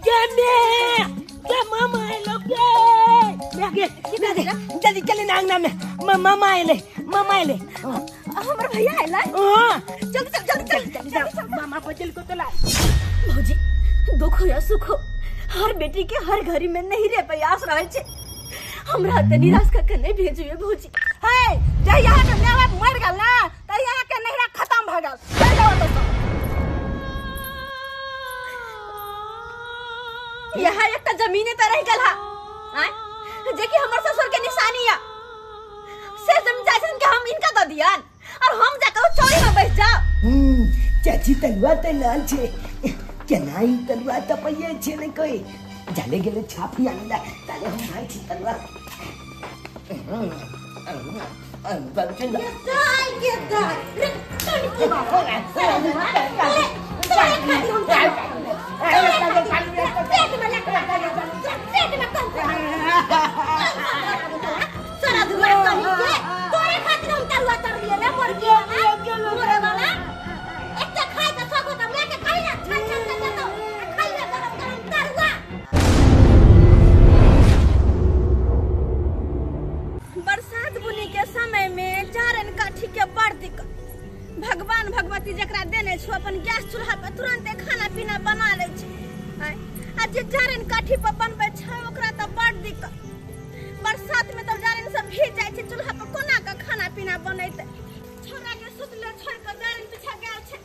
के मैं के मामा आइलो के मैं के जल्दी चले ना अंगना में मामा आइले मामा आइले हमर भैया आइला। हां जल्दी चल जल्दी चल जल्दी मामा बचल को तो ला। भौजी दुख हो या सुख हो हर बेटी के हर घड़ी में नहीं रे प्रयास रहे छे, हमरा त निराश क के नहीं भेजिए भौजी। हे जे यहाँ के माय बाप मर गेल ना त यहाँ के नहिरा खत्म भ गेल। चल जाओ तो यहाँ एक जमीने त रह गेल हा आय जे कि हमर ससुर के निशानी या से जमीन चाची के हम इनका द दियन और हम जाकर चोरी में बैठ जाओ। चाची तलुआ त लाल छे केना ई तलुआ तपैये छे ने कोई जाले गेले छापी आनिला ताले हम भाई छी तलुआ दाई के दाई रे तनी के बाबा पेट में लकड़ा पेट में सारा दुआ कहीं के तोरे खातिर हम तरुआ तर लिए ना मर गया मरे वाला एक त खाए के शौक होता मैं के खाई ना छन छन के जतो खाई ना गरम गरम तरुआ। बरसात बुनी के समय में जारन काठी के बड़ दिक्कत। भगवान भगवती जकरा देने छो अपन गैस चूल्हा पर तुरंते खाना पीना बना ले छे आ जे जारन काठी पर बनबै छै ओकरा त बड़ दिक्कत। बरसात में त जारन सब भीज जाइ छै चूल्हा पर कोना के खाना पीना बनैते। छोरा के सुतले छोड़ के जारन पीछा गेल छै,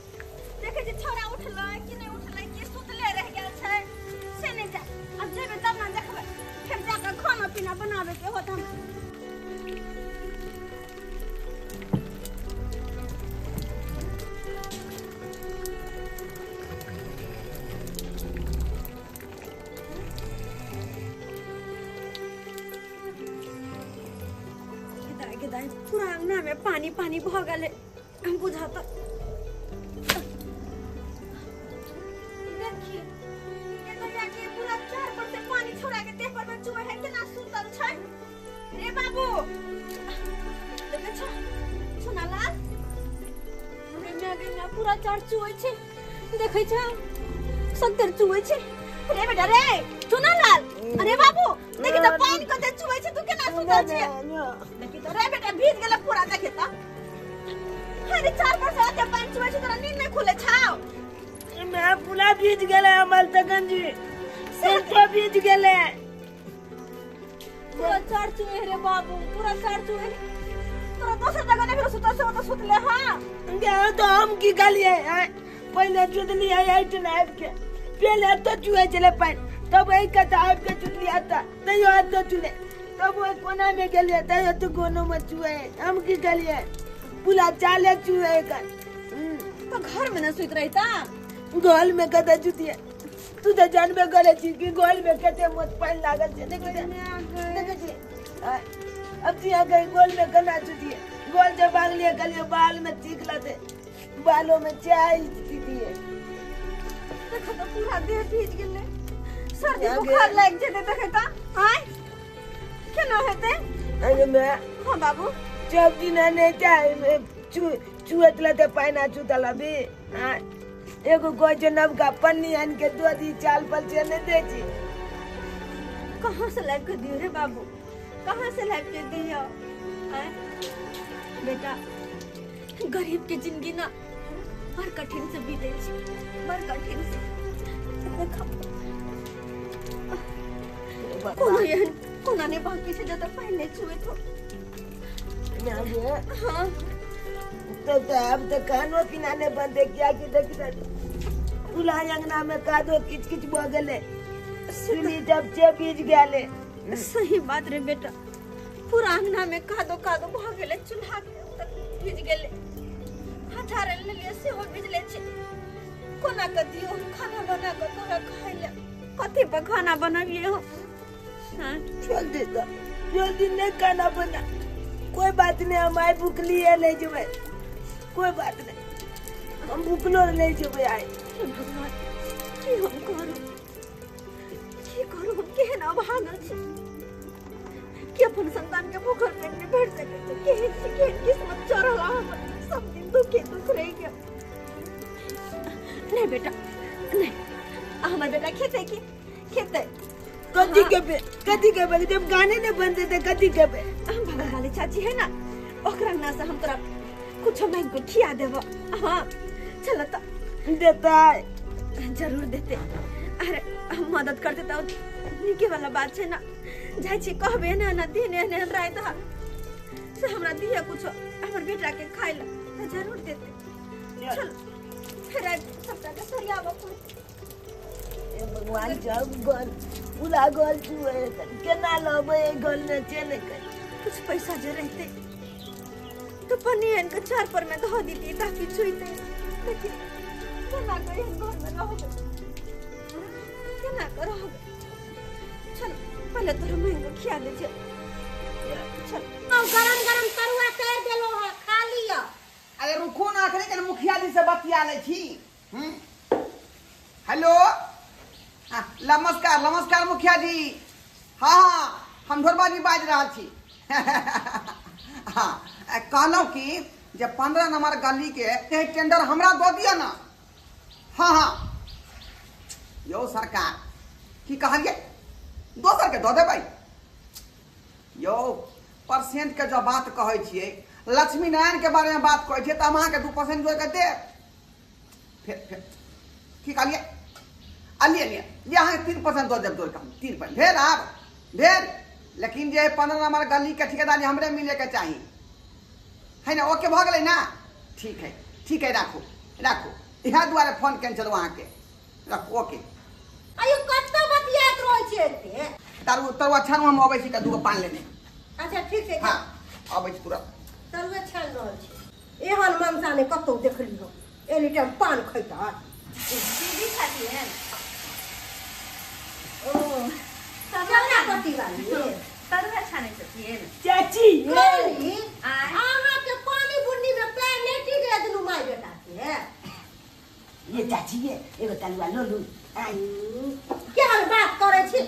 देखै छै छोरा उठलै कि नहि उठलै कि सुतले रह गेल छै से नहि जा। अब जेबै तब ना देखबै, फेर जाके खाना पीना बनाबे के होत हमरा। पूरा अंगना में पानी पानी भ गेलै हम बुझाता। देखिए ये तो जाके पूरा चार पर से पानी छोड़ा के देह पर में चुहे है केना सुतल छै रे बाबू। देखे छ सोनालाल रे मैं के पूरा चार चुहे छै देखै छ सत्तर चुहे छै रे बेटा रे सोनालाल। अरे बाबू देखि त पानी कते चुहे छै तू केना सुतल छै देखि त रे बेटा भीज गेल पूरा देखि त। अरे चार पर से आते पानी चुहे छै तोरा नींद नहीं खुले छाव। मैं पूरा भीज गेल हमर त गंजी सब भीज गेल पूरा चार चुहे रे बाबू पूरा चार चुहे तोरा दोसर जगह नहीं सुतल से तो सुतले। हां तो हम की गलिए पहले जुदली है आइट ना आब के पहले तो चुहे चले पानी तब एक कथा आब के चुटली आता तैयो तो चुले तब वो कोना में गेलिए तैयो तो कोनो में चुहे हम की गलिए पूरा चाले चुहे का। तो घर में न सुत रहता गोल में कदा जुतिए तू तो जानबे करे छी कि गोल में कते मोट पानी लागल छै देख देख छी अब तिया गई गोल में कना जुतिए गोल जब भाग लिए गलिए बाल में चीख लते बालों में चाय दिए देखो तो पूरा देह भीज गेलै सर्दी बुखार लाग जेते देखे त आय केना हेते। अरे मैं हां बाबू जब दिन ने चाय में चुहत लते पानी चुतला भी हां एगो गोज नवका पन्नी आन के दो दी चाल पल से नहीं दे छी। कहां से लाब के दियो रे बाबू कहां से लाब के दियो आय बेटा गरीब के जिंदगी ना बड़ कठिन से बीते छी बड़ कठिन से। देखो कोनो एहन कोना ने बाकी से जत पहले छुए तो ना ये। हां तो अब तो खानो पीना ने बंद किया कि देख पूरा अंगना में कादो किच किच भ गेले सुनी जब जे भीज गेले। सही बात रे बेटा पूरा अंगना में कादो कादो भ गेले चूल्हा तक भीज गेले हठारे ले लिए सेहो भिजले छै। कोना के दियो खाना बना के तोरा खाइ ले कथी पर खाना बनाबिए हो। हां चल दे तो जल्दी नहीं खाना बना कोई बात नहीं हम आए भूखली है ले जेबै कोई बात नहीं हम भूखलो ले जेबै आए। भगवान की हम करू की करू हम केहन अभागल छी कि अपन संतान के भूखल पेट में भर सकै छै केहन छी केहन किस्मत चढ़ल हमर सब दिन दुखे दुख रह गया। नहीं बेटा नहीं हमर बेटा खेते की खेतै। कथी के कथी के जब गाने ने बनते थे कथी के हम बगल वाले चाची है ना, ओकरा ना से हम तोरा कुछ मांग के खिया देबो। हां चल त देता जरूर देते। अरे हम मदद करते त नीके वाला बात छै ना। जाइ छी कहबे ना ना दिन एहन एहन राति से हमरा दिया कुछ हमर बेटा के खाइ ला त जरूर देते। चल फिर सबटा के सरियाबो। ए भगवान जब गल पूरा गल छुए केना लबे गल ने चले के कुछ पैसा जे रहते तो पनियन के चार पर में धो दीती ताकि छुईते, लेकिन केना के घर में रहबे केना के रहबे। चल पहले तोरा महंगो खिया दे छे। चल गरम गरम तरुआ तैर देलो है, खा लिया। अरे रुको ना, अखने के मुखिया जी से बतिया ले छी। हेलो, नमस्कार नमस्कार मुखिया जी। हाँ हाँ हम ढोरबा जी बाज रहा छी। हाँ कहलहुँ कि जे 15 नंबर गली के टेंडर हमरा दऽ दिअ ना। हाँ हाँ यौ सरकार की कहलियै, दोसर के दऽ देबै? यौ परसेंट के जो बात कहै छियै, लक्ष्मी नारायण के बारे में बात कहै छियै तऽ हम अहाँके 2% जोड़ि कऽ देब। फिर फिर की कहलियै? अलिए लिए ये अहाँके 3% दऽ देब जोड़ि कऽ, 3% भेल आब भेल। लेकिन जे 15 नंबर गली के ठेकेदारी हमरे मिले के चाही है ना। ओके भऽ गेलै ना? ठीक है ठीक है, राखू राखू। इएह दुआरे फोन केने छलहुँ अहाँके। राखू ओके। आयो कत्तो बतियात रहै छियै एते? तरुआ तरुआ छानू, हम अबै छी तऽ 2 गो पान लेने। अच्छा ठीक छै। हाँ अबै छी तुरंत। तरुआ छान रहल छी। एहन मनसा ने कतौ देखली हो, एनी टाइम पान खैता। दीदी खाती है ओ तरुआ पति वाली तरुआ छानै छथिन चाची। कहली अहाँ के पानी बुन्नी में पैर नै टिके दुनू माय बेटा के। ये चाची ये एगो तरुआ लो लू। केहन बात करै छी?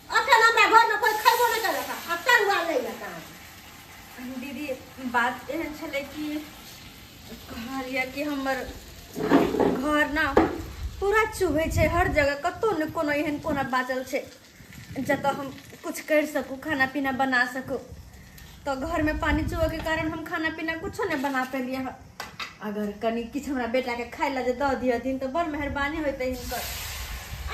अखन हमरा घर में कोई खैबो नै करत आ तरुआ लै लका। दीदी बात एहन छलै कि कहलियै कि हमर घर ना पूरा चुभै छै हर जगह, कतौ ने कोनो एहन कोना बाँचल छै जतऽ हम कुछ कर सकू, खाना पीना बना सकू। तो घर में पानी चुबऽ के कारण हम खाना पीना कुछो नहीं बना पेलियै हँ। अगर कनी किछु हमरा बेटा के खाइ लए जे दऽ दिहथिन तऽ बड़ मेहरबानी होइतै हिनकर।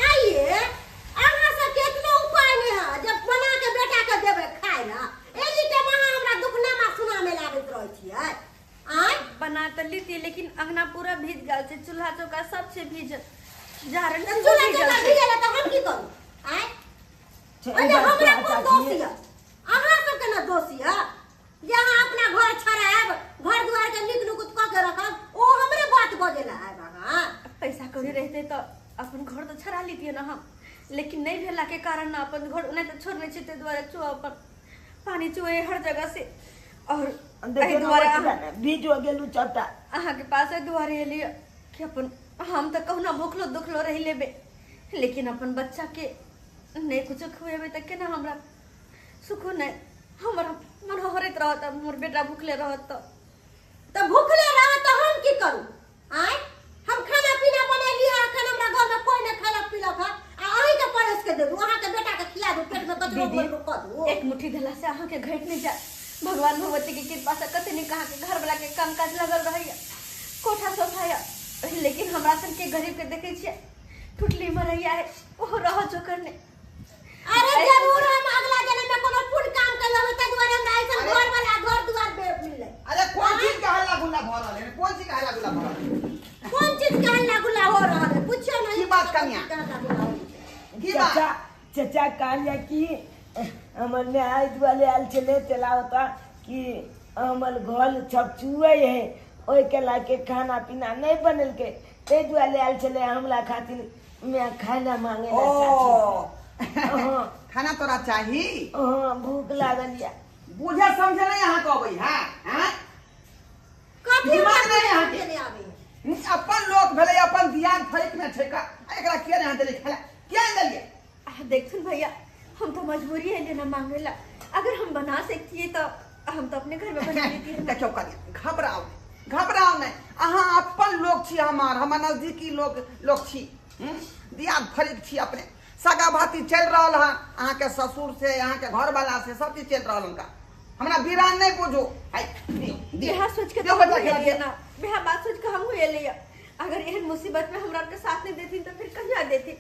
आइए अहाँ सबके इतना उपाय नहीं है जब बना के बेटा के देबै खाइ ला। एनी टाइम अहाँ हमरा दुखनामा सुनामे लागैत रहै छियै। आँय बना तऽ लीती लेकिन अंगना पूरा भीज गेल छै, चूल्हा चौका सब छै भीजल, जारन तऽ चूल्हा चौका भीजल तऽ हम की करू? आँय अरे हमरा कोन दोष यऽ? अहाँ सबके ना दोष यऽ जे अहाँ अपना घर छड़ायब, घर दुआर के नीक नुकुत कऽ के रखब, ओ हमरे बात बजे ला आयब अहाँ। पैसा कौड़ी रहते तऽ अपन घर तऽ छड़ा लीतियै ना हम, लेकिन नहीं भेला के कारण ना अपन घर ओना तऽ छोड़ने छी, ताहि दुआरे चुआ अपन पानी चुए हर जगह से। और एहि दुआरे भीज हो गेलू चटा अहाँके पास एहि दुआरे एलियै कि अपन हम तऽ कहुना भूखलो दुखलो रहि लेबै, लेकिन अपन बच्चा के नहीं कुछो खुएबै तऽ केना हमरा सुखो नहीं, हमर मन हरैत रहत हमर बेटा भूखले रहत तऽ भूखले रहत तऽ हम की करू? आँय हम खाना पीना बनेली है, अखन हमरा घर में कोई नहीं खेलक पीलक है, आ अहीं के परोस के दे दू, अहाँ के बेटा के खिया दू, पेट में कचरो कऽ दू। एक मुट्ठी देला से अहाँ के घटि नहीं जाय। भगवान भगवती के कृपा से कते नीक अहाँ के घर वाला के काम काज लगल रहैया, कोठा सोफा या, लेकिन हमरा सन के गरीब के देखै छियै टुटली मरैया है, ओहो रह जोकर नहि। अरे जरूर हम अगला जन्म में कोनो पुण्य काम कर लेबै ताहि दुआरे हमरा ऐसन घर वाला घर दुआर मिललै। अरे कोन चीज के हल्ला गुल्ला भऽ रहल है? कोन चीज के हल्ला गुल्ला भऽ रहल है? कोन चीज के हल्ला गुल्ला हो रहल है? पूछियो नहीं। की बात कनिया? की बात? चाचा चाचा कहलिया कि हमर माय दुआरे आयल छलै तेला होता कि हमर घर सब चुए है, ओहि के लाके खाना पीना नहीं बनेलकै, ताहि दुआरे आयल छलै हमरा खातिर मैं खाना मांगे ला चाची। खाना तोरा चाही? हाँ भूख लागल या। बुझे समझे नहीं अहाँ के अबै है? हैं कथी दिमाग नहीं अहाँ के? नहीं आबै। अपन लोक भेलै, अपन ध्यान फरिक में छै का, एकरा किया नहीं देलियै खाला, किया नहीं देलियै? देखथुन भैया हम तो मजबूरी है लेना मांगेला, अगर हम बना सकती तो हम तो अपने घर में बना लेती। देखियो कनिया घबराओ घबराओ नहीं, अहाँ अपन लोक छी, हमार हमर नजदीकी लोक लोक छी, दियाद फरिक छी अपने सगा भाती चलि रहल हन अहाँके ससुर से, अहाँके घरवाला से, सब चीज चलि रहल हुनका। हमरा वीरान नहीं बुझू। हाय दियौ दियौ इएह सोच के दियौ तो बच्चा हमहूँ के एलियै ना, वएह बात सोच के हमहूँ एलियै। अगर एहन मुसीबत में हमरा के साथ नहीं देथिन तो फिर कहिया देथिन?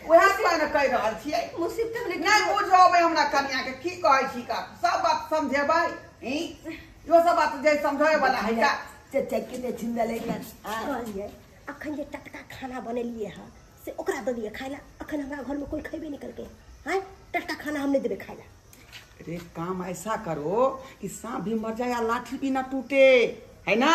वएह दुआरे ने कहि रहल छियै। मुसीबत में नहीं बुझेबै हमरा कनिया के, की कहै छी का सब बात समझेबै। ई यो सब बात जे समझे वाला है का। चचा के ने छिंदा लेकिन कहलियै अखन जे टटका खाना बनेलियै हँ से ओकरा दऽ दियै खाय ला। अखन हमरा घर में कोई खेबे नहीं करके। आँय टटका खाना हम नहीं देबै खाय ला। अरे काम ऐसा करो कि सांप भी मर जाए या लाठी भी ना टूटे, है ना?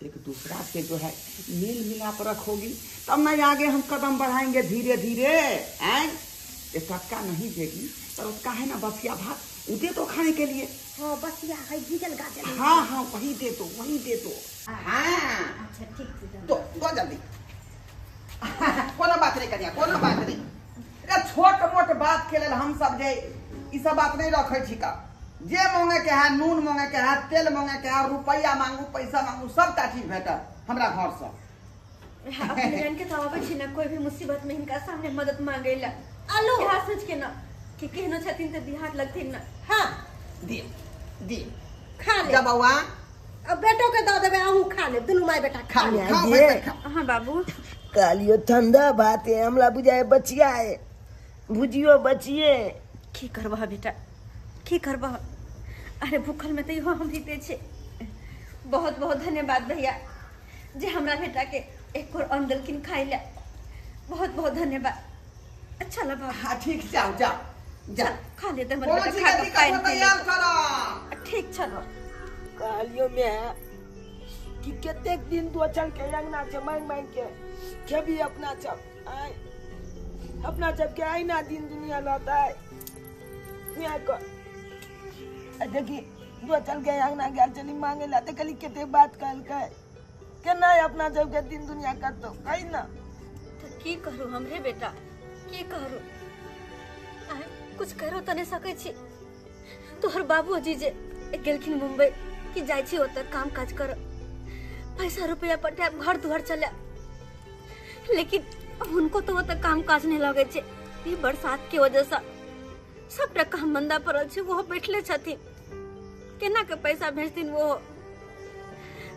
एक दूसरा से जो है मेल मिलाप रखोगी तब ना आगे हम कदम बढ़ाएंगे धीरे धीरे। हैं ये टटका नहीं देगी पर उसका है ना बसिया भात दे दो खाने के लिए। हाँ बसिया है, गीजल गाजल है। हाँ हाँ वही दे दो, वही दे दो। हाँ अच्छा ठीक है। तो जल्दी। कोनो बात नहीं करिया, कोनो बात नहीं। अरे छोट मोट बात के लेल हम सब जे ई सब बात नहीं रखे छी का। जे मांगे के है नून मांगे के है, तेल मांगे के है, रुपया मांगू, पैसा मांगू, सबटा चीज भेटत हमरा घर से। अपने जान के तो आबै छी ना कोई भी मुसीबत में हिनका सामने मदद मांगे ला। आलू इएह सोच के ना कि केहनो छथिन तऽ दिहात लगथिन ना। हाँ दियौ दियौ खा ले जा बौआ। अब बेटो के दऽ देबै, अहूँ खा लेब, दुनू माय बेटा खा लेब। खाओ भाई खाओ। हाँ बाबू कहलियो ठंडा भात है, हमरा बुझाए बचिया है, भुजियो बचिए। की करबह बेटा, की करबह? अरे भूखल में तो इहो हम जीते छे। बहुत बहुत धन्यवाद भैया जे हमरा बेटा के एक और अन्न देलखिन खाइ ला। बहुत बहुत धन्यवाद। अच्छा लगा। हाँ ठीक, जाओ जाओ जा। खा लेते हमर कोनो बेटा, चीज खा के के दिक्कत पानि हो पी तैयार लेतै। करब। ठीक छलो। कहलियो मैं कि कतेक दिन दो चल के अंगना से मांग मांग के खेबी अपना सब। आय अपना सब के आईना दिन दुनिया लौटा है यहाँ को। देखी दो चल के अंगना गया चली मांगे ला, कली कते बात कहल के केना अपना सब के दिन दुनिया करतो कही ना। तो की करू हमरे बेटा, की करू? आय कुछ करो तो नहीं सकै छी। तोहर बाबूजी जे गेलखिन मुंबई कि जाइ छी ओतऽ काम काज कर, पैसा रुपया पटायब, घर दुआर चलायब, लेकिन हुनको तो ओतऽ काम काज नहीं लगै छै। ई बरसात के वजह से सबटा काम मंदा पड़ल छै, ओहो बैठले छथिन, केना के पैसा भेजथिन वो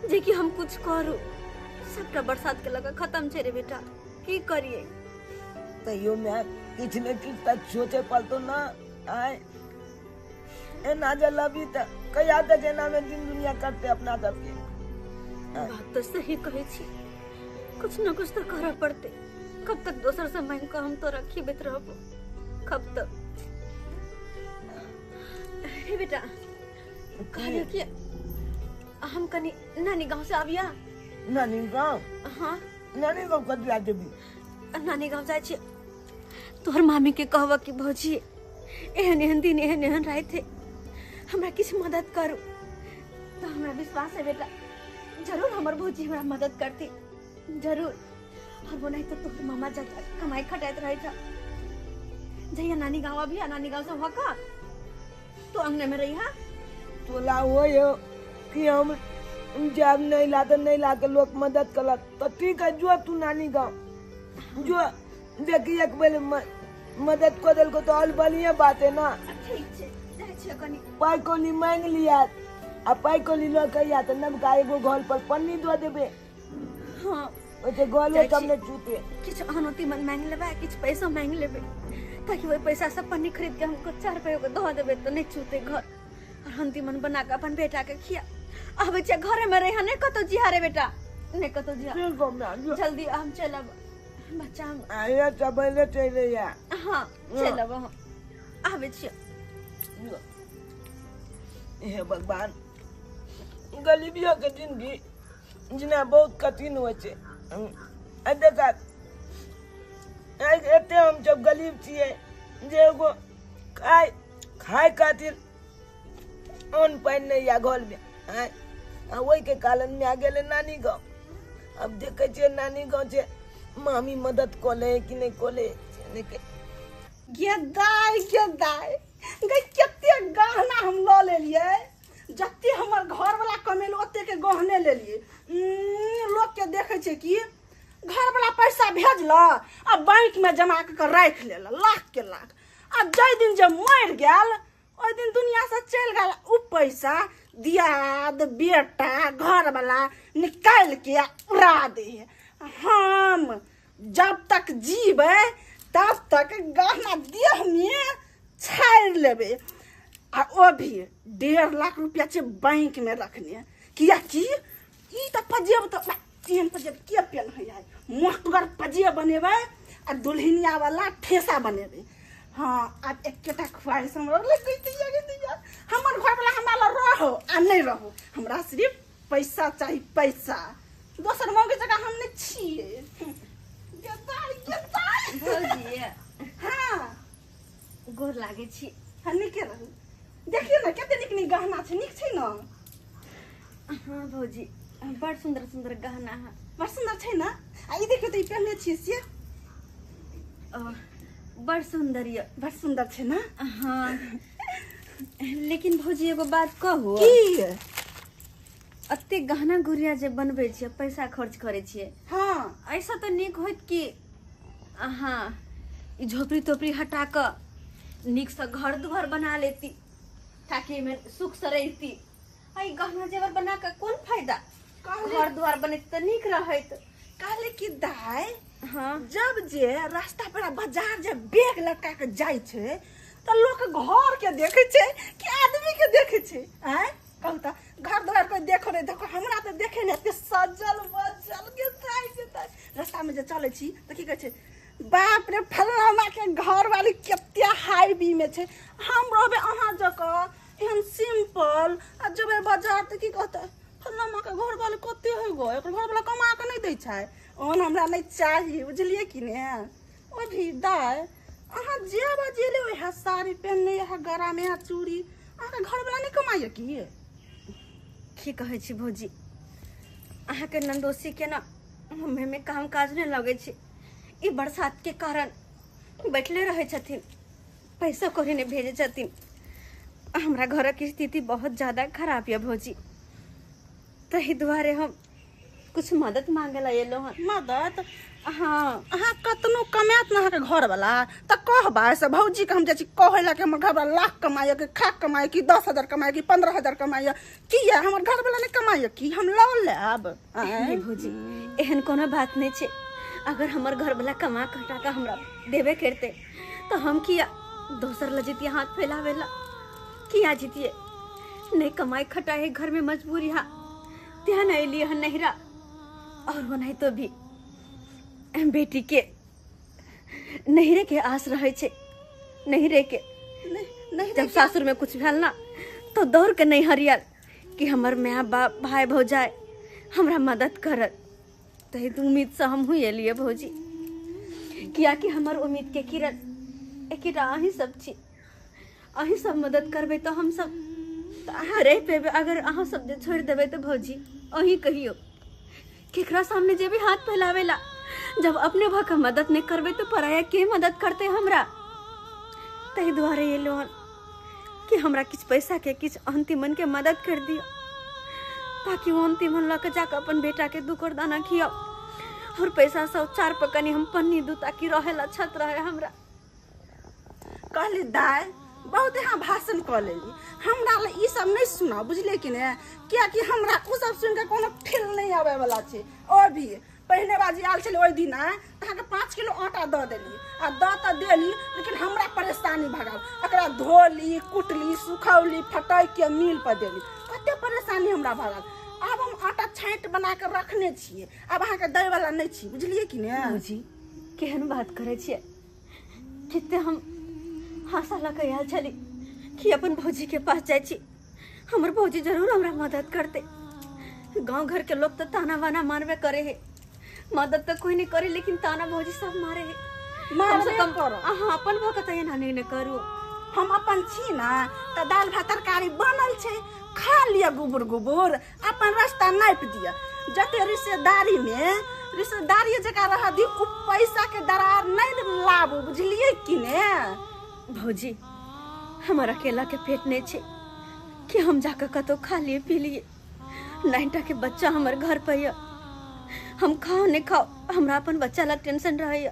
जे कि हम कुछ करू। सबटा बरसात के लगा खत्म छै रे बेटा, की करिए? तैयो मैं किछु ने किछु तऽ सोचे पड़तो ना। आय एना जे लबी तऽ कहिया तक एना में दिन दुनिया करते अपना सबके। बात तो सही कहै छी, कुछ न कुछ तो करऽ पड़ते। कब तक दोसर से मांगि कऽ हम तोरा खिबैत रहबो, कब तक? अरे बेटा कहलियो कि हम कनी नानी गाँव से आबिया। नानी गाँव? हाँ नानी गाँव कथी लए जेबी? नानी गाँव जाइ छी, तोहर मामी के कहबऽ कि भौजी एहन एहन दिन एहन एहन राति है, हमरा किछु मदद करू। तो हमरा विश्वास है बेटा जरूर हमर भौजी हमरा मदद करती जरूर। और वो नहीं तो तोहर मामा चाचा कमाई खटाइत रहे छ। जहिया नानी गाँव अभी नानी गाँव से होका तो अंगने में रही। हाँ तोला हो कि हम जब नहीं ला तो नहीं ला के लोग मदद करत तो ठीक है, जो तू नानी गाँव जो देखी एक बेर मदद कर देलको तो और बढ़िया बात है ना। ठीक छै, जाइ छियै कनी। पाइ कौड़ी मांगि लिया आ पाइ कौड़ी लऽ के या तऽ नबका एगो घर पर पन्नी दऽ देबै। हाँ ओते गलो तब ने चूते। किछु आनो तीमन मांगि लेबै, किछु पैसो मांगि लेबै, ताकि ओहि पैसा से पन्नी खरीद के हमको 4 रुपये के दऽ देबै तऽ नहि चूते घर। और हम तीमन बना के अपन बेटा के खिया आबै छियै। घरे में रहिहा, नहि कतौ जिहा रे बेटा, नहि कतौ जिहा। जल्दी हम चलब बच्चा, हम आया सबेरे चलि या। हाँ चलब, हम आबै छियै। हे भगवान, गरीबियों के जिंदगी जिना बहुत कठिन होइ छै। आ देखा एते हम सब गरीब छियै जे एगो खाय खाय खातिर अन्न पानि नहि या घर में। आ ओहिके कारण में आ गेलै नानी गाँव। अब देखै छियै नानी गाँव छै मामी मदद कऽ ले कि नहि कऽ ले। गे दाइ, गे दाइ, गे कते गहना हम लऽ लेलियै। जते हमर घरवाला कमेल ओते के गहने लेलियै। लोक के देखै छै कि घर वाला पैसा भेजल आ बैंक में जमा कऽ के राखि लेल लाख के लाख आ जाहि दिन जे मरि गेल ओहि दिन दुनिया से चलि गेल उ पैसा दियाद बेटा घर वाला निकालि के आ उड़ा दे है। हम जब तक जीबै तब तक गहना देह में छाड़ि लेबै आ ओ भी 1.5 लाख रुपया छै बैंक में रखने कियाकि ई तऽ पजेब तऽ एहन पजेब के पेन्है है मोटगर पजेब बनेबै आ दुल्हनिया वाला ठेसा बनेबै। हाँ आब एकेटा ख्वाहिश हमरा लगै दैया हमर घरवाला हमरा लग रहो आ नहि रहो हमरा सिर्फ पैसा चाही पैसा दोसर मौके जगह हम नहि छियै। गेदाइ, गेदाइ। भौजी हाँ गोर लागै छी। हाँ नीके रहू। देखियौ ने कते नीक नीक गहना छै नीक छै ने? हाँ भौजी बड़ सुन्दर सुन्दर गहना है। बड़ सुन्दर छै ने? आ ई देखियौ तऽ ई पहिने छियै से बड़ सुन्दर यऽ। बड़ सुन्दर छै ने? हाँ लेकिन भौजी एगो बात कहू की? एते गहना गुड़िया जे बनबै छियै पैसा खर्च करै छियै हाँ ऐसा तऽ नीक होइत कि अहाँ ई झोपड़ी तोपड़ी हटा कऽ नीकसँ घर दुआर बना लेती ताकि एहिमे सुखसँ रहिती। आ ई गहना जेवर बना कऽ कोन फायदा? घर दुआर बनैत तऽ नीक रहैत। कहले कि दाइ हाँ जब जे रास्ता पर बाजार जे बैग लटका के जाइ छै तऽ लोक घर के देखै छै कि आदमी के देखै छै? आँय कहू तऽ घर दुआर कोइ देखो नहि देखो हमरा तऽ देखे नहि एते सजल बजल के दाइ के दाइ रास्ता में जे चलै छी तऽ की कहै छै बाप रे फलाना के घर वाली कते हाई बी में छै हम रहबै अहाँ जकाँ एहन सिंपल आ जेबै बाजार तऽ की कहतै फलाना के घर वाली कते होइ गो एकर घर वाला कमा कऽ नहि दै छै ओहन हमरा नहि चाही बुझलियै कि ने? ओ भी दाइ अहाँ जे बजेले वएह साड़ी पहिनने इएह गरामे इएह चूड़ी अहाँके घरवला नहि कमाइए की? की कहै छी भौजी अहाँके नन्दोसी के ना मुँहमे काम काज नहि लगै छै ई बरसात के कारण बैठले रहै छथिन पैसा कौड़ी नहि भेजै छथिन। हमरा घरक स्थिति बहुत ज्यादा खराब यऽ भौजी ताहि दुआरे हम कुछ मदद मांगे ला एलहुँ हन। मदद? हाँ अहाँ कतनो कमायत ने अहाँके घरवला तऽ कहबै से भौजीके हम जाइ छी कहै ला कि हमर घरवला लाख कमाइए कि खाक कमाइए कि 10,000 कमाइए कि 15,000 कमाइए किया हमर घरवला नहि कमाइए कि हम लऽ लेब? नहीं भौजी एहन कोनो बात नहीं छै अगर हमर घरवला कमा खटा कऽ हमरा देबे करते तऽ हम किया दोसर लग जैतियै हाथ फैलावे ला किया जैतियै? नहीं कमाई खटाई घर में मजबूरी हा ध्यान अलियै हन नहिरा और ओनाहितो भी बेटी के नहिरे के आस रहे छै नहिरे के नहीं जब सासुर में कुछ भेल ना तो दौड़ के नहीं हरियल कि हमर माय बाप भाई भौजाई हमरा मदद करत तही उम्मीद से हमहूँ एलियै भौजी कियाकि हमर उम्मीद के किरण एकेटा अहीं सब छी अहीं सब मदद करबै तऽ हम सब अहाँ रहि पेबै। अगर अहाँ सब जे छोड़ि देबै तऽ भौजी अहीं कहियौ केकरा सामने जेबै हाथ फैलावे ला? जब अपने भऽ कऽ मदद नहि करबै तऽ पराया के मदद करतै हमरा? ताहि दुआरे एलहुँ हन कि हमरा किछु पैसा के किछु अंतिमन के मदद कर दियौ ताकि ओ अंतिमन लऽ कऽ जाकऽ अपन बेटा के दू कोर दाना खियाउ और पैसा सब चार पर कनि हम पन्नी दू ताकि रहे ला छत रहे हमरा। कहली दाइ बहुत यहाँ भाषण कऽ लेली हमरा ला ई सब नहि सुनाउ बुझलियै कि ने? कियाकि हमरा ओ सब सुनि कऽ कोनो फील नहि आबै वाला छै। और भी पहिने बाजी आयल छलै ओहि दिना तऽ अहाँके 5 किलो आटा दऽ देली आ दऽ तऽ देली लेकिन हमरा परेशानी भऽ गेल एकरा धोली कुटली सुखौली फटकि के मिल पर देली कते परेशानी हमरा भऽ गेल। आब हम आटा छाँटि बना कऽ रखने छियै आब अहाँके दै वाला नहि छी बुझलियै कि ने? भौजी केहन बात करै छियै कते हम आशा लऽ कऽ आयल छली कि अपन भौजी के पास जाइ छी हमर भौजी जरूर हमरा मदद करतै। गाँव घर के लोग तऽ ताना वाना मारबे करे है मदद तऽ कोई नहीं करे लेकिन ताना भौजी सब मारे है। कम से मारबे कम करत। अहाँ अपन भऽ कऽ तऽ एना नहि ने करू। हम अपन छी ना तऽ दालि भात तरकारी बनल छै खा लिअ गुबुर गुबुर अपन रास्ता नापि दिअ जते रिश्तेदारी में रिश्तेदारी जकाँ रह दी उ पैसा के दरार नहि लाबू बुझलियै कि ने? भौजी हमर अकेला के पेट नहीं छै कि हम जाकऽ कतौ खा लिए पी लिए 9टा के बच्चा हमर घर पर यऽ हम खाओ नहीं खाओ, हमरा अपन बच्चा ला टेंशन रहैया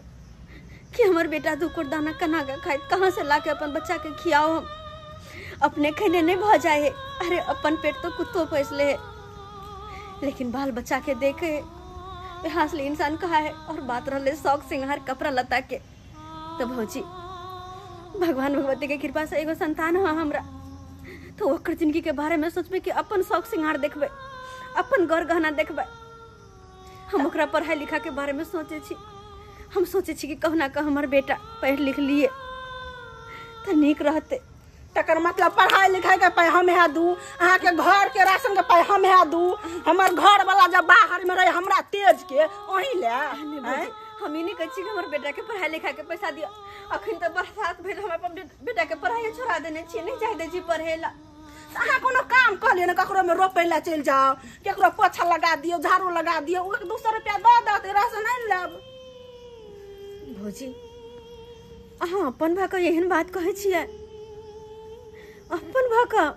कि हमर बेटा दू कोर दाना केना के खाइत, कहाँ से ला के अपन बच्चा के खियाओ। हम अपने खेने नहीं भऽ जाए है, अरे अपन पेट तो कुत्तो पोसले है, लेकिन बाल बच्चा के देखे है हासले इंसान कहा है। और बात रहले शौक सिंगार कपड़ा लता के, तो भौजी भगवान भगवती के कृपा से एगो संतान है हमरा, तो ओकर जिंदगी के बारे में सोचबे कि अपन शौक सिंगार देखबे, अपन गौर गहना देखबे। हम ओकरा पढ़ाई लिखा के बारे में सोचे छी, हम सोचे छी कि कहुना कह हमर बेटा पढ़ लिख लिए तो नीक रहते। तकर मतलब पढ़ाई लिखाई के पाई हम है दू, अहाँ के घर के राशन के पाई हम है दू, हमर घर वाला जब बाहर में रहे हमरा तेज के ओही ले। हम ई नहीं कहै छी कि हमर बेटा के पढ़ाई लिखाई के पैसा दिअ। अखन तऽ बरसात भेल, हम अपन बेटा के पढ़ाई छोड़ा देने छी, नहीं चाहे दै छी पढ़े ला। अहाँ कोनो काम कऽ लिअ ने, ककरो में रोपै ला चलि जाओ, केकरो पोछा लगा दियौ, झाड़ू लगा दियौ, एक 200 रुपया दऽ दत, राशन आनि लेब। भौजी अहाँ अपन भऽ कऽ एहन बात कहै छियै? अपन भऽ कऽ?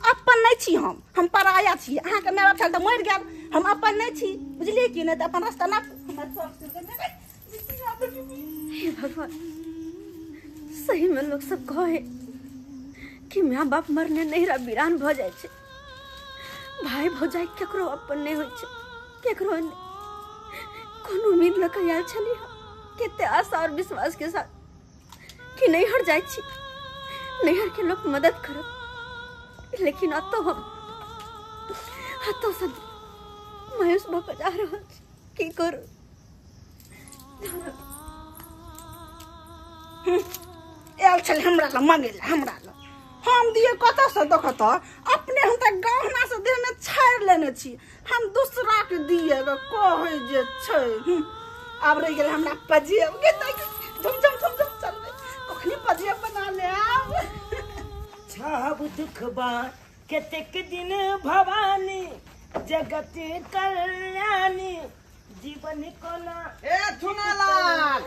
अपन नहि छी हम पराया छी। अहाँके माय बाप छल तऽ मरि गेल, हम अपन नहि छी, बुझलियै कि नहि? तऽ अपन रास्ता ना। हे भगवान, सही में लोग सब कहे कि माय बाप मरने नहिरा वीरान भऽ जाइ छै, भाई भौजाई केकरो अपन नहि होइ छै, केकरो नहि। कोन उम्मीद लऽ कऽ आयल छलियै, कते आशा और विश्वास के साथ कि नैहर जाइ छी, नैहर के लोग मदद करत, लेकिन अतौ हम अतौ से मायूस भऽ कऽ जा रहल छी। की करू? आयल छलै हमरा लग मंगै लए, हमरा लग हम दिए कतऽसँ? देखऽ तऽ अपने हम तऽ गहना से देहमे छाड़ि लेने छी, हम दूसरा के दिए कहै जे छै। आब रहि गेलै हमरा पजेब के, झुम झुम झुम झुम चलबै, कखनी पजेब बना लेब। छब दुखबा कतेक दिन भवानी जगत कल्याणी जीवन कोना। ए चुनालाल,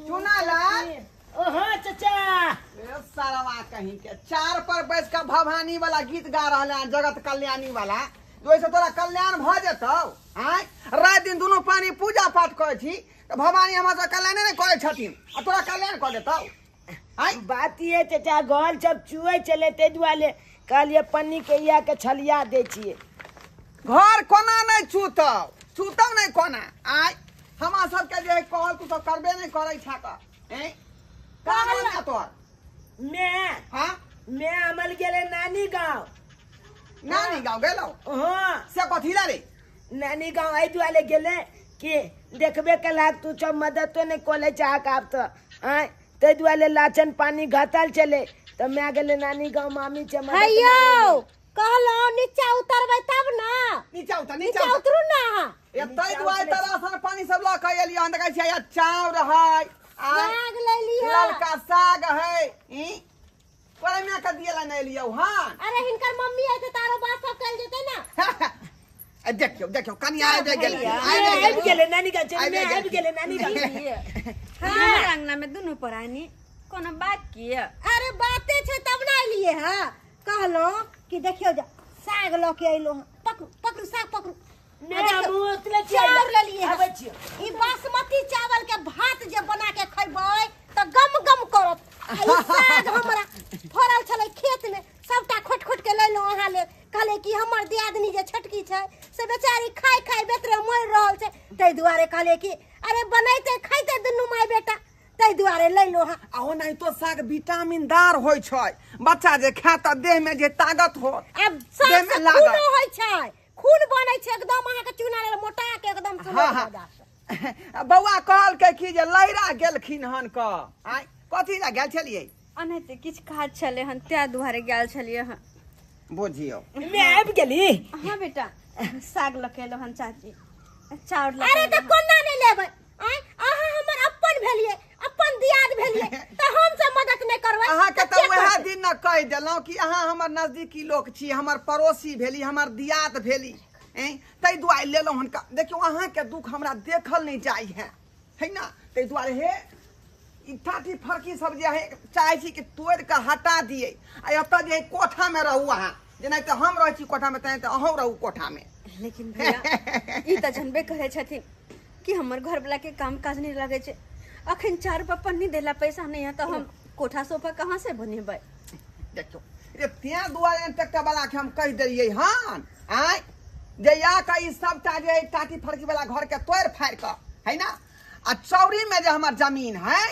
चुनालाल। ओहो चचा। ए सारवा कहीं के चार पर बैस के भवानी वाला गीत गा रहल है, जगत कल्याणी वाला, ओहिसँ तोरा कल्याण भऽ जेतौ? आँय, राति दिन दुनू पानी पूजा पाठ करै छी तऽ भवानी हमरा सब कल्याणे नहि करै छथिन आ तोरा कल्याण कऽ देतौ? आँय, बात ये चचा, गल सब चुए चले ताहि दुआरे कहलिए पन्नी के इया के छलिया दै छियै। घर कोना नहि छूतौ? छूतौ नहि कोना? आँय, हमरा सबके जे कहल तू सब करबे नहि करै छह तऽ आँय, कहाँ तोहर मैं? हाँ, मैं अमल गेले नानी गाँव। नानी गाँव गेलौ? हाँ। से कथी ला रे? नानी गाँव एहि दुआरे गेले कि देखबे कला तू सब मददो नहि कऽ लै चाहक आब तऽ, आँय, ताहि दुआरे लाचन पानी घटल छलै तऽ माय गेलै नानी गाँव, मामी छै। हैयौ कहलहुँ नीचा उतरबै तब ना। नीचा उतर, नीचा नीचा उतरू ना अहाँ। ताहि दुआरे तऽ राशन पानी सब लऽ कऽ एलियै हन। देखै छियै, चाउर है, साग लैली है, ललका साग है। ई तोरा माय के दिए ला नहि एलियौ? हँ। अरे हिनकर मम्मी एतै तारो बात सब कयल जेतै ना। देखियौ देखियौ, कनि आबि गेलै, आबि गेलै नानी गाँव, आबि गेलै नानी गाँव। हाँ, अंगना में दुनू प्राणी कोनो बात किया? अरे बाते छै तब ना एलियै। हँ, कहलहुँ कि देखियौ जा साग लऽ के अयलहुँ हँ, पकड़ू पकड़ू साग पकड़ू। चाउर लेलियै। ई बासमती चावल के भात जे बना के खैबै तऽ गम गम करत। ई साग हमरा फड़ल छलै खेत में, सबटा खोट खोट के लेलहुँ अहाँ ले। कहले कि हमर दियादनी जे छोटकी छै से बेचारी खाय खाय बेतरे मरि रहल छै, ताहि दुआरे कहले कि अरे बनैते खैते दुनू माय बेटा, ताहि दुआरे लेलहुँ हँ। आ ओनाहितो साग विटामिन दार होइ छै, बच्चा जे खायत तऽ देह में जे ताकत होत। आब साग से खूनो होइ छै, खून बनै छै एकदम, अहाँके चूना लेल मोटा के एकदम। हाँ हाँ, बौआ कहलकै कि जे लैरा गेलखिन हन क, आँय, कथी लए गेल छलियै? अनहिते किछु काज छलै हन, ताहि दुआरे गेल छलियै हन। बुझियौ मैं आबि गेली। हाँ बेटा, साग लऽ के एलहुँ हन चाची, चाउर लऽ। अरे तऽ कोना नहि लेबै? आँय, अहाँ हमर अपन भेलियै, अपन दियाद भेलियै, तऽ हम सब मदद नहि करबै अहाँके? तऽ वएह दिन ने कहि देलहुँ कि अहाँ हमर नजदीकी लोक छी, हमर पड़ोसी भेली, हमर दियाद भेली, ताहि दुआरे लेलहुँ हन। देखियौ, अहाँके दुख हमरा देखल नहि जाइ है, है ना? ताहि दुआरे हे ई ठाठी फरकी सब जे है चाहै छी कि तोड़ि कऽ हटा दियै, आ एतऽ जे कोठामे रहू अहाँ, जेनाहिते हम रहै छी कोठामे तेनाहिते अहूँ रहू कोठामे। लेकिन भैया ई तऽ जनबे करै छथिन कि हमर घर वाला के काम काज नहीं लगे छै। अखन 4 रुपया पन्नी देला पैसा नहीं है तो हम कोठा सोफा कहाँ से बनेबै? देखियौ रे, तें दुआरे ट्रैक्टर वाला के हम कहि देलियै हन आँय जे या के ई सबटा जे टाटी फड़की वाला घर के तोड़ि फाड़ि कऽ है ना, आ चौरी में जे हमर जमीन है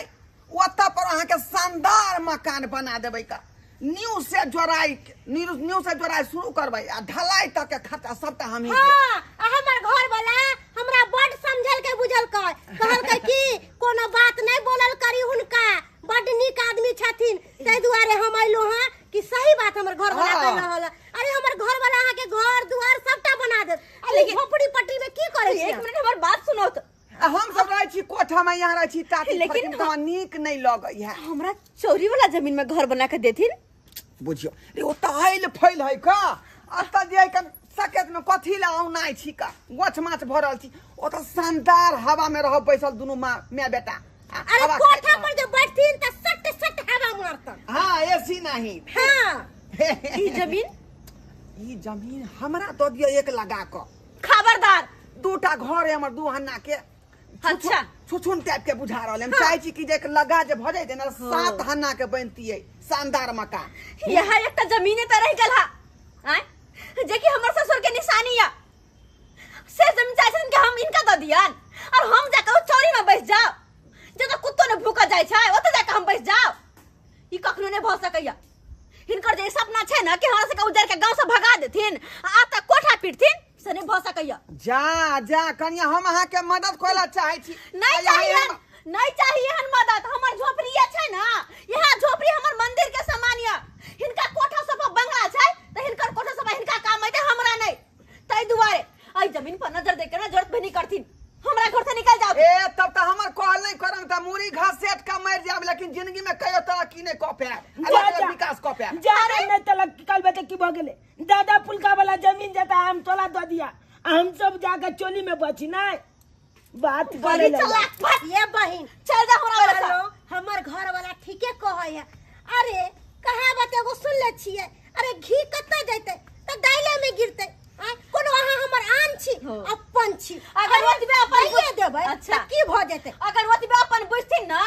ओतऽ पर अहाँके शानदार मकान बना देबै का, न्यू से जोड़ाई, न्यू से जोड़ाई शुरू करबै आ ढलाई तक के खर्चा सबटा हमही देब। हाँ, आ हमर घर वाला हमरा बड समझल के बुझल कर कहलकै कि कोनो बात नहीं बोलल करी, हुनका बड नीक आदमी छथिन, ताहि दुआरे हम अइलो हँ कि सही बात हमर घर वाला हाँ। कहि रहल है। अरे हमर घर वाला अहाँ के घर दुआर सबटा बना देत, अरे लेकिन- झोपड़ी पट्टी में की करै एक छी? मिनट हमर बात सुनो तो। आ हम सब रहै छी कोठा में, यहाँ रहै छी टाटी लेकिन फड़की, तऽ नीक नहीं लगै है। हमरा चौरी वाला जमीन में घर बना के देथिन? बुझियो रे, ओतऽ आइल फैल है का, एतऽ जे है कन सकेत में कथी ला औनाइ छी का, गोछ माछ भरल छी, ओतऽ शानदार हवा में रहब बैसल दुनू माँ माय बेटा। आ, अरे हवा कोठा खाइत रहब। पर जे बैठथिन तऽ सट सट हवा मारतन। हाँ, एसी नहीं। हाँ। ई जमीन? ई जमीन हमरा दऽ दिअ एक लगा कऽ। खबरदार। दूटा घर है हमर 2 हन्ना के। अच्छा। छुछुन टाइप के बुझा रहल है। हम चाहै छी कि जे एक लगा जे भऽ जैतै ने, 7 हन्ना के बनतियै शानदार मकान। यहाँ एकटा जमीने तऽ रहि गेल हा, आँय, जे कि हमर ससुर के निशानी या, से जमीन चाहै छथिन कि हम इनका दऽ दियन और हम जाके ओ चौरी में बैस जाओ, जतऽ कुत्तो ने भूखल जाइ छै ओतऽ जाके हम बैस जाओ। ई कखनो नहि भऽ सकैया। हिनकर जे सपना छै ने कि हमरा सबके उजर के गांव से भगा देथिन आ तक कोठा पीटथिन, से नहीं भऽ सकैया। जा जा कनिया, हम अहाँ के मदद करे ला चाहै छी। नहीं आ यहाँ चाहिए, हम- नहीं चाहिए हन मदद। हमर झोपड़ी छै ना, यहाँ झोपड़ी हमर मंदिर के समान या। हिनका कोठा सब पर बंगला छै त हिनकर कोठा सब हिनका काम अइते, हमरा नहीं। ताहि दुआरे एहि जमीन पर नजर दे के ना जरूरत भी नहीं करथिन, हमरा घर से निकल जाओ। ए तब त हमर कहल नहीं करम त मूड़ी घसेट के मर जाब, लेकिन जिंदगी में कहियो तरक्की नहीं क पाएब, जा, अलग जा। विकास क पाएब। जा रे, नहीं त लग कल बेटे की भ गेलै, दादा पुलका वाला जमीन जाता हम तोला दऽ दिया, हम सब जाके चोली में बची नहीं बात बड़ी करे लगा। चलाक फट। ये बहिन चल जा हमरा वाला हेलो, हमर घर वाला ठीके कहै है। अरे कहावत एगो सुन ले छियै, अरे घी कतऽ जैतै तऽ दाइले में गिरतै। आँय, कोनो अहाँ हमर आन छी, हो। अपन छी। अगर अरे ओतबे अपन दैये बुझ- देबै अच्छा। तऽ की भऽ जेतै? अगर ओतबे अपन बुझथिन ना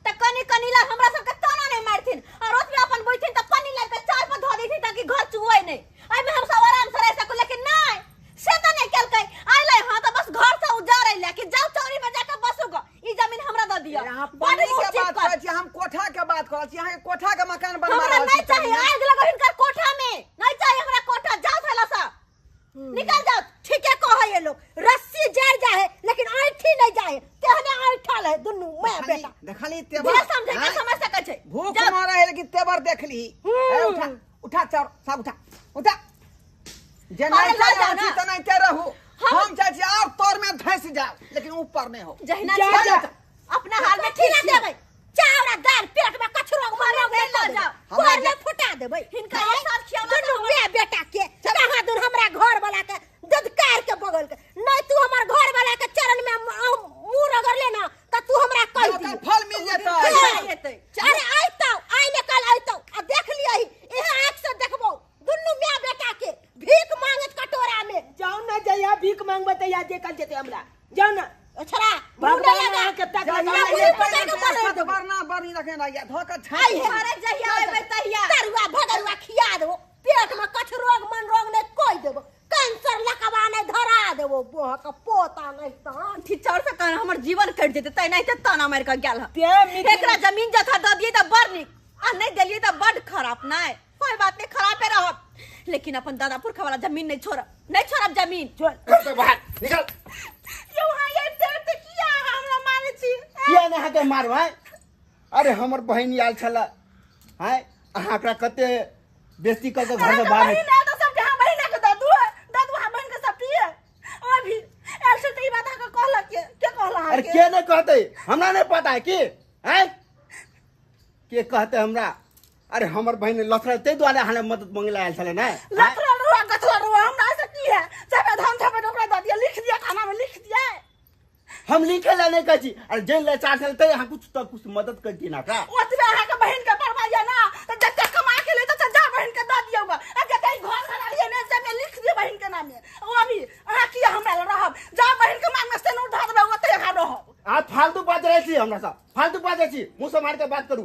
तऽ कनी कनी ला हमरा सबके ताना नहीं मारथिन, और ओतबे अपन बुझथिन तऽ पन्नी लाबि कऽ चार पर धऽ देथिन ताकि घर चुए नहीं, एहिमे हम सब आराम से रहि सकू। लेकिन नहीं, से तऽ नहीं केलकै। अयलै हँ तऽ बस घर से उजाड़ै लए कि जाउ चौरी में जाके बसू गऽ, ई जमीन हमरा दऽ दिअ। यहाँ बड पन्नी मुँह के बात चिपकल। करै छी, हम कोठा के बात करै छी, अहाँके कोठा के मकान बनवा हमरा रहल नहीं छी चाहिए, चौरी में। आगि लगो हिनकर कोठा में, नहीं चाहिए हमरा कोठा, जाउ थैला से निकल जाओ। ठीके कहै है लोग, रस्सी जड़ जाए है लेकिन ऐठी नहीं जाए, तेहने ऐठल है दुनू मैं बेटा। देखली तेवर जे समझे के हाँ? समझ सकै छै। भूख जाउ। मारे है लेकिन तेवर देखली। ए, उठा उठा चार सब उठा उठा। जे अरे नहीं लऽ चाहे जाउ छी ना। तऽ नहीं ते रहू, हम चाहे छी आब तोर में धंस जाओ लेकिन ऊपर नहीं हो। जहिना जा, छी जा। अपना हाल में कथी ठीक ला छी। देबै? चाउर आ दालि पेट में कछुआ के मरल अरे नहि लऽ देबै। जाउ। हमरा घर जे- में फुटा देबै। हिनका एक साथ खियाबऽ दुनू तऽ हमरा- माय बेटा के कहाँ दूर हमरा घर वाला के ददकार के बगल के नहीं, तू हमर घर वाला के चरण में मुंह रगड़ ले ना त तू हमरा कह ओकर दियो। फल मिल जेतै। हाँ। जेतै। अरे आइतौ, आइ ने कल आइतौ, आ देख लियही, इहे आँख से देखबौ दुनू माय बेटा के भीख मांगत कटोरा में। जाउ ना जइया भीख मांगबै तहिया देखल जेतै हमरा, जाउ ना। छोड़ा, भगवान मुंह नहि लगा। अहाँके तक जा, लगा जा, देत। जा, पकड़ के पकड़ देबौ। बरना बरनी रखने रहिया, धऽ कऽ छाँटि आइ हे। अरे जहिया अयबै तहिया। तरुआ भगरुआ खिया देबो, पेट में कछु रोग मन रोग नहीं कोई देबो, कैंसर लकवा नहीं धरा देबो, बोह के पोता नहीं तहन। ठीक चाउर से कहना हमर जीवन कटि जेतै, तै नहीं ते ताना मारि कऽ गेल हँ। ते मिथिला- एकरा जमीन जथा दऽ दियै तऽ बड़ नीक, आ नहीं देलियै तऽ बड़ खराब। नहीं कोई बात नहीं, खराबे रहब, लेकिन अपन दादा पुरखा वाला जमीन नहीं छोड़ब, नहीं छोड़ब जमीन। छोड़। घर से बाहर निकल। यौ, अहाँ आबिते आबिते किया अहाँ हमरा मारै छी? किया नहि अहाँके मारबै? अरे हमर बहिन आयल छलै, आँय, अहाँ ओकरा कते बेइज्जती कऽ के घर से बाहर बहिन आयल तऽ सबके अहाँ बहिना के दऽ दू, दऽ दू अहाँ बहिन के सब पिए। अभी आयल छल तऽ ई बात अहाँके कहलक के? के कहलक अरे अहाँके? के नहि कहतै? हमरा नहि पता है की, आँय, के कहतै हमरा? अरे हमर बहिन लथड़ल ताहि दुआरे अहाँ मदद मांगे ला आयल छलै ने? लथड़ल रुआ गथड़ल रुआ हमरा से की है? चाहे धान चाहे ओकरा दऽ दिअ, लिख दिअ, खाना में लिख दिअ। हम लिखे ला नहीं कहै छी, अरे जे लाचार छलै तै अहाँ कुछ तऽ कुछ मदद कर दिअ ना ओकरा। ओतबे अहाँके बहिन के परवाह यऽ ना तऽ जते कमा के लेतै से जा बहिन के दऽ दियौ गऽ, आ जते ई घर घर आलियै ने से लिख दियौ बहिन के नामे। ओ अभी आ फालतू बाज रहै छी हमरा सब, फालतू बाजै छी, मुँह सम्हारि के बात करू।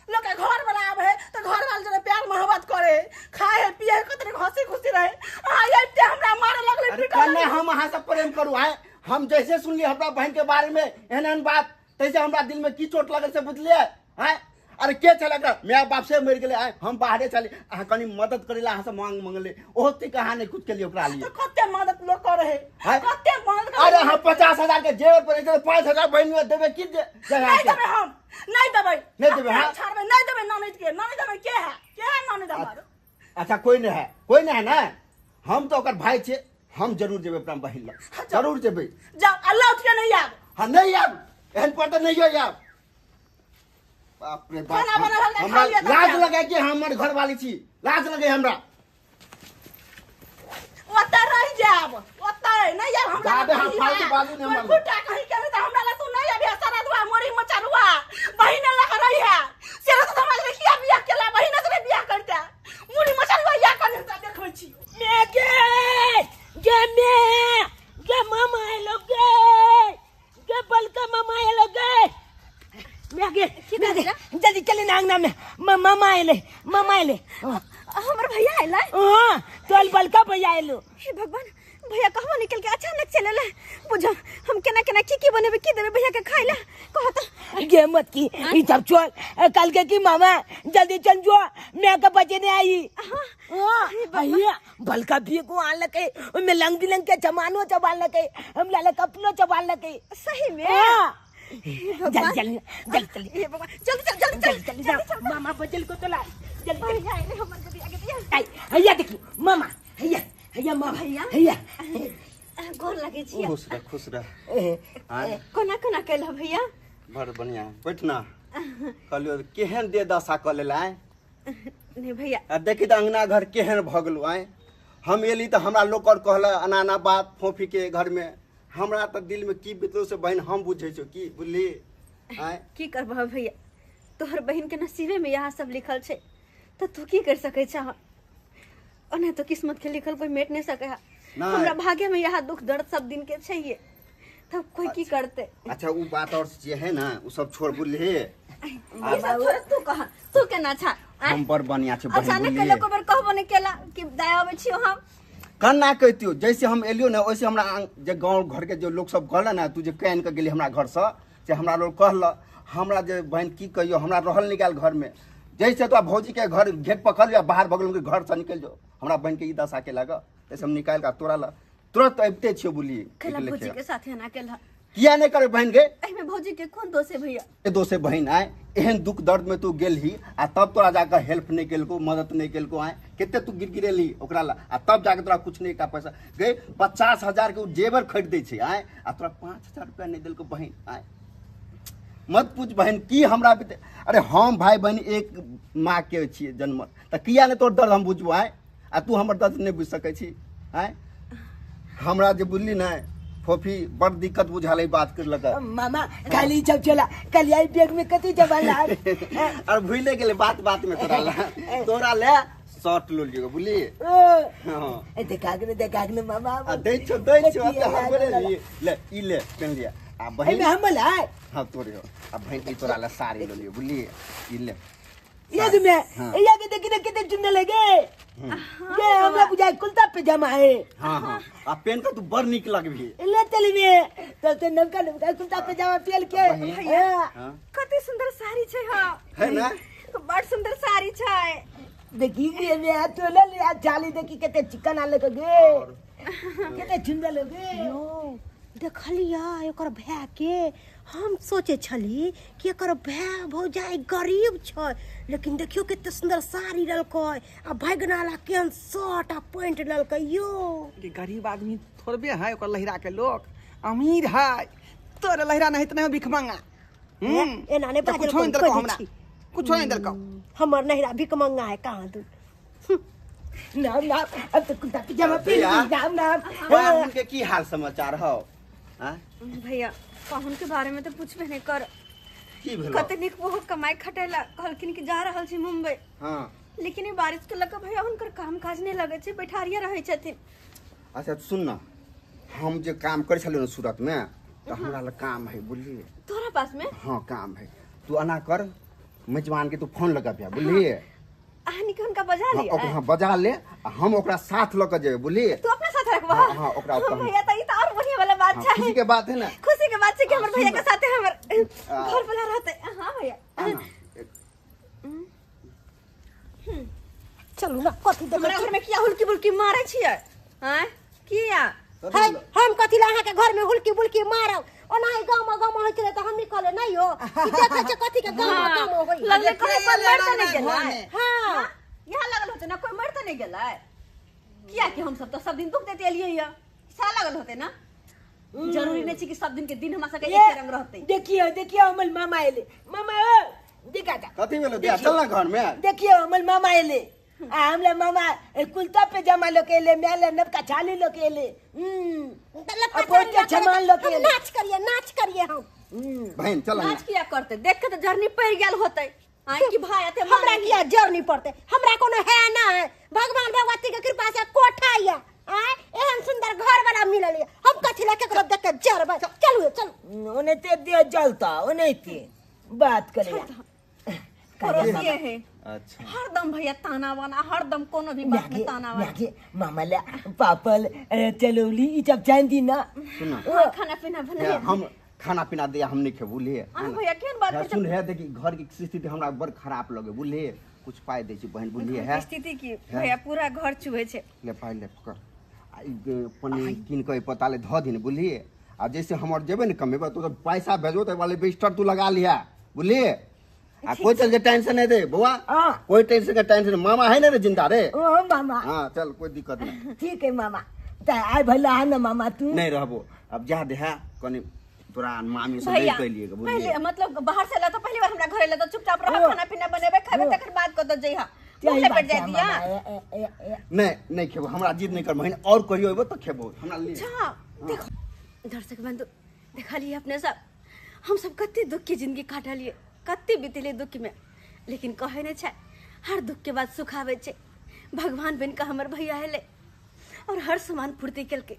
लोग के घर वाला आवे है तो घर वाला जरे प्यार मोहब्बत करे, खाए है पिए है, कतरे हंसी खुशी रहे। आ आइते हमरा मारे लगले, अरे पीटे कन्ने लगले। हम अहाँ सब प्रेम करू आए। हम जैसे सुनली हमरा बहन के बारे में एहन एहन बात, तैसे हमरा दिल में की चोट लगल से बुझलिए आए। अरे के छल एकरा my बाप से मरि गेलै आए, हम बाहरे चली, अहाँ कनी मदद करै ला अहाँ से मांग मंगले, ओहो ते कहाँ नहीं कुछ केलिए ओकरा लिए। तो कते मदद लोग करे है, आँय? कते मदद करे अरे अहाँ 50,000 के जेवर पर छै, 5,000 बहिन में देबै की जे नहीं देबै हम, नहीं देबै, नहीं देबै, हाँ? छोड़बै, नहीं देबै ननद के, ननद देबै के है, के है ननद हमर? अच्छा कोई नहीं है, कोई नहीं है ना, हम तो ओकर भाई छे, हम जरूर जेबै अपना बहिन लग, जरूर जेबै। जाओ अल्लाह उठ के नहीं आब। हाँ नहीं आब, एहन पर तो नहीं आब। बाप रे बाप, खाना बनल हल, हमरा खा लिअ तब लाज जाओ। लगे कि हमर घर वाली छी, लाज लगे हमरा। ओतऽ रहि जायब, ओतऽ नहीं आब हमरा। जाबे हम फालतू बाजू नहीं हमरा। फुटा कहीं के नहीं त हमरा ला तू नहीं आबे, सारा दुआ मोरी मचरुआ बहिन लग रही है, से तो हमरा ले किया बियाह केला, बहिन से बियाह करते मुरी मचरुआ या कने त देखै छी। मैं गे गे मैं गे मामा आएलो गे, गे बलका मामा आएलो गे। मैं गे मैं गे जल्दी चले ना अंगना में, मामा आएले, मामा आएले। हमर भैया आएला? हां तोल बलका भैया आएलो। हे भगवान, भैया कहवा निकल के अचानक चले ले, बुझो हम केना केना की की बनेबे, की देबे भैया के खाइ ला, कह त। गे मत की ई सब छोड़, कल के की मामा जल्दी चल जो, मैं के बचे नहीं आई। हां भैया बलका भी को आन लके, ओमे लंग बिलंग के जमानो चबाल लके, हम लाले कपलो चबाल लके। सही में? हां जल्दी चल, जल्दी चल। हे भगवान, जल्दी चल, जल्दी चल, जल्दी चल, जा मामा बचल को तो ला, जल्दी चल। भैया आइले हमर के बियाह के दिया। आई हैया देखियो मामा, हैया हैया मामा, भैया? हैया। गोर लगे छी। खुश रह, खुश रह। कोना कोना कैल भैया? बड़ बढ़िया, बैठ ना। कहलियो केहन दे दशा कऽ लेला आय। नहीं भैया। आ देखी तऽ अंगना घर केहन भऽ गेलौ आय। हम एली तऽ हमरा लोक और कहल अना अना बात फोफी के घर में, हमरा तऽ दिल में की बीतलो से बहन हम बुझै छियौ, की बुझली आय। की करबह भैया, तोहर बहिन के नसीबे में यहाँ सब लिखल छै, तऽ तू की कर सकै छह? ओना तो किस्मत के लिखल कोई मेट नहीं सके है। हमरा भाग्य में यहाँ दुख दर्द सब दिन के चाहिए, तब कोई की करते। अच्छा वो बात और जे है ना वो सब छोड़ बुझली। ई सब छोड़, तू कह तू केना छा? हम बड़ बढ़िया छै बहिन, अचानक बुझलियै? के लोग बेर कहबो नहीं केला कि दाय आबै छियो हम। कन्ना कहितियो, जैसे हम एलियो ना वैसे हमरा जे गाँव घर के जो लोग सब कहल ना, तू जे कान के गेली हमरा घर से, से हमरा लोग कहल हमरा जे बहन की कहियो, हमरा रहल निकाल घर में, जैसे तो भौजी के घर घेट पकड़ या बाहर बगल के घर से निकल जो, हमरा बहन के ई दशा के लाग, तैसे हम निकाल के तोरा ला तुरंत अबिते छियो बुली। केला भौजी के साथे ना केला किया नहीं करे बहन गे, एहिमे भौजी के कोन दोष है भैया? ए दोष है बहन आए, एहन दुख दर्द में तू गेलही आ तब तोरा जाकर हेल्प नहीं केलको, मदद नहीं केलको आए, कते तू गिड़गिड़ेलही ओकरा ला, आ तब जाके तोरा कुछ नहीं का पैसा गए, 50,000 के उ जेवर खरीद दै छै आए, आ तोरा 5,000 रुपया नहीं देलको बहन आए। मत पूछ बहन की हमरा अरे हम भाई बहन एक माँ के छियै जन्म, तऽ किया नहीं तोर दर्द हम बुझबो आए, आ तू हमर दर्द नहीं बुझि सकै छी आए। हमरा जे बुझली ने फोफी बड़ दिक्कत बुझाल बात करलक। मामा खाली सब चला कल आई बैग में कथी जमा और भूले गेले बात बात में तोरा ला, तोरा ले शर्ट लो लियो बुझली। हां देखा के देखा के मामा आ दै छो दै छो त हमरे लिए ले ई ले पेन लिया आ बहिन हम लाए। हां तोरे हो आ बहिन ई तोरा ले साड़ी लो लियो बुझली ई ले ये में ये के देखी देखी कितने चुनने लगे ये हमरा बुझाय कुलता पजामा है। हां हां आ पेन के तू बड़ निक लगबी ले चली में तब तो नवका नवका कुलता पजामा पेल के। भैया कते सुंदर साड़ी छै। हां है ना बड़ सुंदर साड़ी छै। देखी ये में तो ले ले जाली देखी कते चिकन आले के गे कते सुंदर लगे। यो देखलिया एकर भाय के हम सोचे छली कि एकर भाय भौजाई गरीब छै, लेकिन देखियो कते सुंदर साड़ी ललकै आ भगनाला केहन शर्ट आ पैंट ललकै। यो कि गरीब आदमी थोड़बे है ओकर लहिरा के लोग अमीर है, तोरे लहिरा नहीं त नहीं भीख मांगा। एना नहीं बाजल कुछो नहीं देलकौ हमरा, कुछो नहीं देलकौ हमर नहिरा भीख मांगा है कहाँ दू। नाम नाम अब तो कुर्ता पजामा पहन नाम नाम। पाहुन के की हाल समाचार हौ? हां भैया पाहुन के बारे में तो पूछबे नहीं कर। की भेलो? कते नीक वो कमाई खटेला कहलखिन कि जा रहल छी मुंबई। हां लेकिन ई बारिश के लग भैया हुनकर काम काज नहीं लगे छै, बैठारिया रहै छथिन। अच्छा सुन ना, हम जे काम करै छलियै ने सूरत में तो हमरा लग काम है बुझलिए। तोरा पास में? हाँ काम है। तू अना कर मेजबान के तू फोन लगाबिया बुझलिए। अहाँ के हुनका बजा हाँ, लियै? हाँ बजा ले, हम ओकरा साथ लऽ के जेबै बुझलिए। तू अपना साथ रखबा? हाँ, हाँ, ओकरा हाँ, भैया त ई त और बढ़िया वाला बात हाँ, छै। खुशी के बात है ना। खुशी के बात छै कि हमर हाँ, भैया के सुन। साथे हमर घर वाला रहते। हाँ भैया। आना। चलू ना कथी देखै हमरा घर में किया हुलकी बुलकी मारै छियै? आँय किया? है हम कथी ला अहाँ के घर में हुलकी बुलकी मारब? ओनाही गाँव में गाँव में होइ छलै तऽ हम निकले नहीं हो कि देखै छै कथी के गाँव में गाँव में होइ। लगले कहीं कोई मर तऽ नहीं गेलै? हाँ यहाँ लगल होते ना कोई मर तऽ नहीं गेलै? किया कि हम सब तऽ सब दिन दुख देते एलियै या सा लगल होते ना। जरूरी नहीं छै कि सब दिन के दिन हमरा सबके एके रंग रहते। देखियो देखियो हमर मामा एले। मामा ओ देखा जा कथी भेलो दिया चल ना घर में। देखियो हमर मामा एले आ हमरा मामा कुलता पे जमा लोके एले, मेले नबका छाली लोके एले। लपका आ बहुते छाली सामान लोके हम एले। नाच करिए, नाच करिए हम। बहन चल नाच किया करते? देख के तो जरनी पड़ गेल होते। आइ कि भाई एते हमरा किया जरनी पड़ते? हमरा कोनो है ना है, भगवान भगवती के कृपा से कोठा या आय एहन सुंदर घर वाला मिलल या, हम कथी ला केकरो देख के जरबै? चलू चलू। ओने ते दिया जलता ओने ते बात करे पड़ोसिए है। अच्छा हरदम भैया ताना वाना, हरदम कोनो भी बात में ताना वाना। मामा ला पापल चलौली ई सब चांदी ना। सुन हाँ, खाना पीना बना हम खाना पीना दिया हम नहीं खेबू बुझलिए। अहाँ भैया केहन बात है, करै सुन है देखी घर की स्थिति हमरा बड़ खराब लगे बुझलिए। कुछ पाई दै छी बहन बुझलिए है। स्थिति की भैया पूरा घर चुहे छै। ले पाई ले पकड़ आ ई पनीर कीन के पता ले धऽ दिन बुझलिए। आ जैसे हमर जेबै ने कमेबै तो पैसा भेजबो त वाले बिस्तर तू लगा लिहा बुझलिए। आ कोई चल के टेंशन नहीं दे बउआ, कोई टेंशन के टेंशन मामा है ना रे जिंदा रे। ओ मामा हाँ चल कोई दिक्कत नहीं। ठीक है मामा त आइ भला आ ना मामा तू नहीं रहबो अब जा दे है कनी तोरा मामी से भैया नहीं कैलिए के बुझलिए। पहले मतलब बाहर से ला तो पहली बार हमरा घरे ला तो चुपचाप रह, खाना पीना बनेबे खाबे तकर बाद कत जइहा भूख पेट जाय दिया। नहीं नहीं खेबो हमरा जिद नहीं कर महीन और कहियो अइबो तो खेबो हमरा ले। अच्छा देखो दर्शक बंधु देखलिए अपने सब हम सब कते दुख की जिंदगी काटलिए, कते बीतले दुख में, लेकिन कहे नहीं छै हर दुख के बाद सुख आबै छै। भगवान बन के हमर भैया एलै और हर सामान पूर्ति केलकै।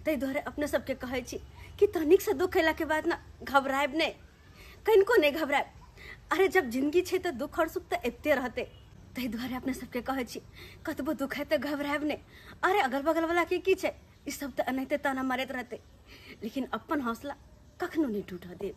ताहि दुआरे अपने सबके कहै छी कि तनिक से दुख अयला के बाद ना घबरायब नहीं, कनिको नहीं घबरायब। अरे जब जिंदगी छै तऽ दुख और सुख तऽ अबिते रहतै। ताहि दुआरे अपने सबके कहै छी कतबो दुख है तऽ घबरायब नहीं। अरे अगल बगल वाला के की छै, ई सब तऽ एनाहिते ताना मारैत रहतै, लेकिन अपन हौसला कखनो नहीं टूटऽ देब।